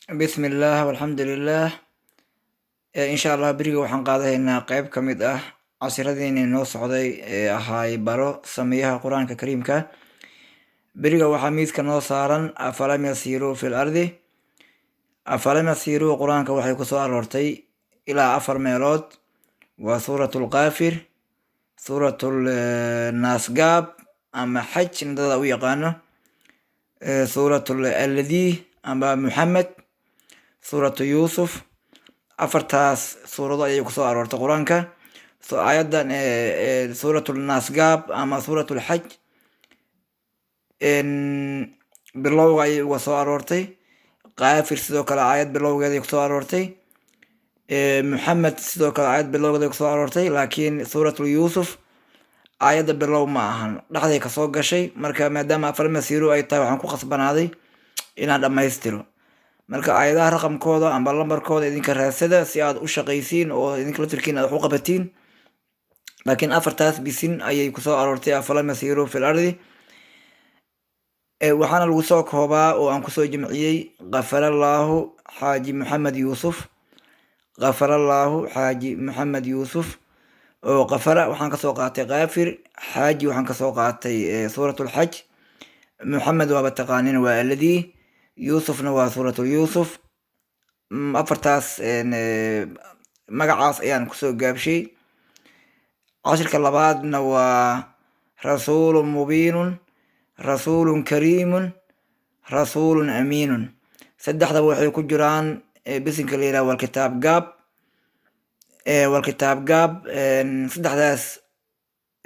Bismi illaah, alxamdulilah. Insha Allah beriga waxaan qaadanaynaa qeyb ka mid ah casharadiini noo socday ee ahaay baro sameeyaha Qur-aanka Kariimka. Beriga waxaa miiska noo saaran "أفلم يسيروا في الأرض". أفلم يسيروا Qur-aanka waxay kusoo aroortay ilaa afar meelood. Waa Suurat Lkaafir, Suurat Naasgaab ama Xaj nidada u yaqaano, Suurat Alladii ama Muxamed, Suuratu Yuusuf. Afartaas suurado ayay kusoo aroortay Qur-aanka. Aayaddan Suurat Naasgaab ama Suurat Lxaj bilowga ayay uga soo aroortay. Kaafir sidoo kale aayad bilowgeeday kusoo aroortay. Muxamed sidoo kale aayad bilowgeeday kusoo aroortay. Laakiin Suuratul Yuusuf aayadda bilow ma ahan, dhexday kasoo gashay. Marka maadaama "أفلم يسيروا" ay tahay, waxaan ku khasbanaaday inaan dhammaystiro. Marka aayadaha raqamkooda amba lambarkooda idinka raadsada si aad u shaqaysiin oo idinka laftirkiin aad wax u qabatiin. Laakiin afartaas bisin ayay kusoo aroortay "أفلم يسيروا في الأرض". Waxaana lagu soo koobaa oo aan kusoo jimciyey Kafarallaahu Xaaji Maxamed Yuusuf. Kafarallaahu Xaaji Maxamed Yuusuf, oo kafara waxaan kasoo qaatay Kaafir, Xaaji waxaan kasoo qaatay Suurat Lxaj, Muxamed waaba taqaanin, waa Alladii, Yuusufna waa Suuratul Yuusuf. Afartaas magacaas ayaan kusoo gaabshay. Cashirka labaadna waa رسول مبين، رسول كريم، رسول أمين. Saddexdaba waxay ku jiraan bisinka la yidhaha Walkitaab Gaab. Walkitaab Gaab saddexdaas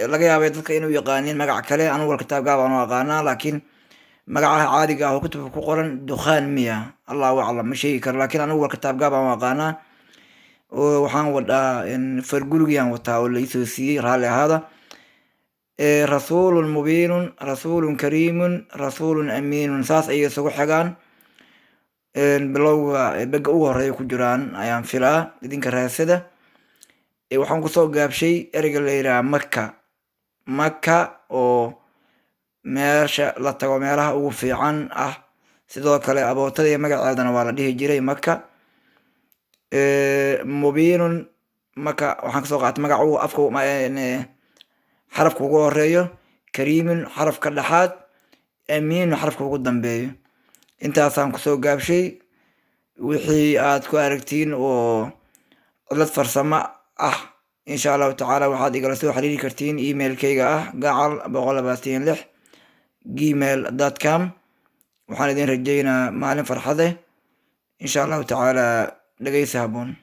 laga yaabay dadka inuu yaqaanin magac kale. Anugu Walkitaab Gaab aan u aqaanaa, laakiin magacaha caadiga ah oo kutubka ku qoran Dukhaan miya, Allahu aclam, ma sheegi karo. Laakiin anigu Walkitaab Gaab aan u aqaanaa, oo waxaan wadhaa fargurigiaan wataa oo laisoo siiyey, raalli ahaada. رسول مبين، رسول كريم، رسول أمين, saas ayay isugu xigaan. Bilowga bega ugu horeeya ku jiraan ayaan filaa, idinka raasada. Waxaan kusoo gaabshay ereyga la yidhaha Maka. Maka oo meesha la tago, meelaha ugu fiican ah. Sidoo kale abootada iyo magaceedana waa la dhihi jiray Maka. مبين, maka waxaan kasoo qaatay magaca ugu afka xarafka ugu horeeyo, كريم xarafka dhexaad, أمين xarafka ugu dambeeyo. Intaasaan kusoo gaabshay. Wixii aad ku aragtiin oo cilad farsamo ah, insha Allahu tacaala waxaad igala soo xiriiri kartiin emailkayga ah gacal126@gmail.com. Waxaan idin rajeynaa maalin farxade, insha Allahu tacaala. Dhegeysa haboon.